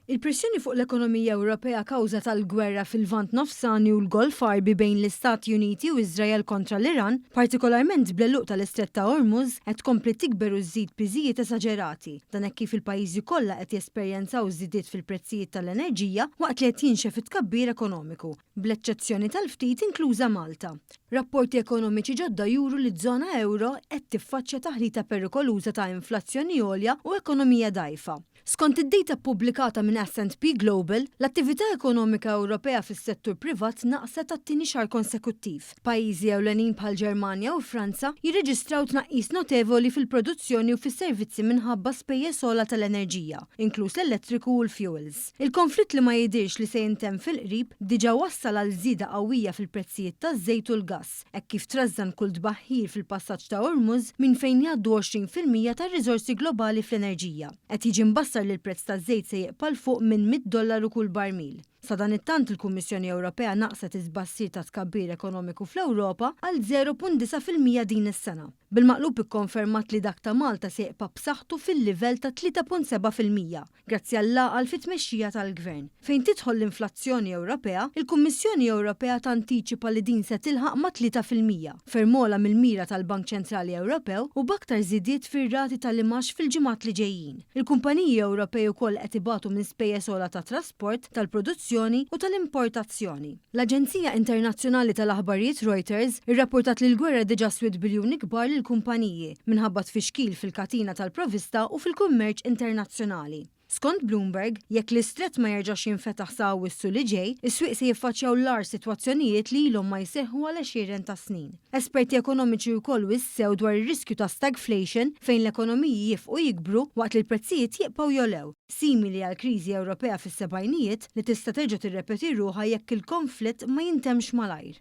Il-pressjoni fuq l-ekonomija Ewropea kawża tal-gwerra fil-Lvant Nofsani u l-Golf Għarbi bejn l-Istati Uniti u Iżrael kontra l-Iran, partikolarment bl-għeluq tal-Istrett ta' Hormuz, qed tkompli tikber u żżid piżijiet esaġerati. Dan hekk kif il-pajjiżi kollha qed jesperjenzaw żidiet fil-prezzijiet tal-enerġija waqt li qed jinxef it-tkabbir ekonomiku, bl-eċċezzjoni tal-ftit inkluża Malta. Rapporti ekonomiċi ġodda juru li z-zona ewro qed tiffaċċja taħlita perikoluża ta' inflazzjoni għolja u ekonomija dgħajfa. Skont id-dejta ppubblikata minn S&P Global, l-attività ekonomika Ewropea fis-settur privat naqset għat-tieni xahar konsekuttiv. Pajjiżi ewlenin bħall-Ġermanja u Franza jirreġistraw tnaqqis notevoli fil-produzzjoni u fis-servizzi minħabba spejjeż ogħla tal-enerġija, inkluż l-elettriku u l-fjuwils. Il-konflitt li ma jidhirx li se jintemm fil-qrib diġà wassal għal żieda qawwija fil-prezzijiet taż-żejt u l-gass. hekk kif trażżan kull tbaħħir fil-passaġġ ta' Hormuz minn fejn jgħaddu 20% tar-riżorsi globali fl-enerġija. Qed jiġi mbassar li l-prezz taż-żejt se jibqa' 'l fuq minn 100 dollaru kull barmil. Sadanittant il-Kummissjoni Ewropea naqqset it-tbassir tat-tkabbir ekonomiku fl-Ewropa għal 0.9% din is-sena. Bil-maqlub ikkonfermat li dak ta' Malta se jibqa' b'saħħtu fil-livell ta' 3.7%. Grazzi għall-għaqal fit-tmexxija tal-Gvern. Fejn tidħol l-inflazzjoni Ewropea, il-Kummissjoni Ewropea tantiċipa li din se tilħaq mat-3%, ferm ogħla mill-mira tal-Bank Ċentrali Ewropew u b'aktar żidiet fir-rati tal-imgħax fil-ġimgħat li ġejjin. Il-kumpaniji Ewropej ukoll qed ibatu minn spejjeż ogħla tat-trasport, tal-produzzjoni u tal-importazzjoni. L-aġenzija internazzjonali tal-aħbarijiet Reuters irrapportat li l-gwerra diġà swiet biljuni kbar lill-kumpaniji minħabba tfixkil fil-katina tal-provvista u fil-kummerċ internazzjonali. Skont Bloomberg, jekk l-istrett ma jerġax jinfetaħ sa Awwissu li ġej, is-swieq se jiffaċċjaw l-agħar sitwazzjonijiet li ilhom ma jseħħu għal għexieren ta' snin. Esperti ekonomiċi wkoll wissew dwar ir-riskju ta' stagflation fejn l-ekonomiji jifqu jikbru waqt li l-prezzijiet jibqgħu jogħlew. simili għall-kriżi Ewropea fis-sebgħinijiet li tista' terġa' tirrepeti ruħha jekk il-konflitt ma jintemmx malajr.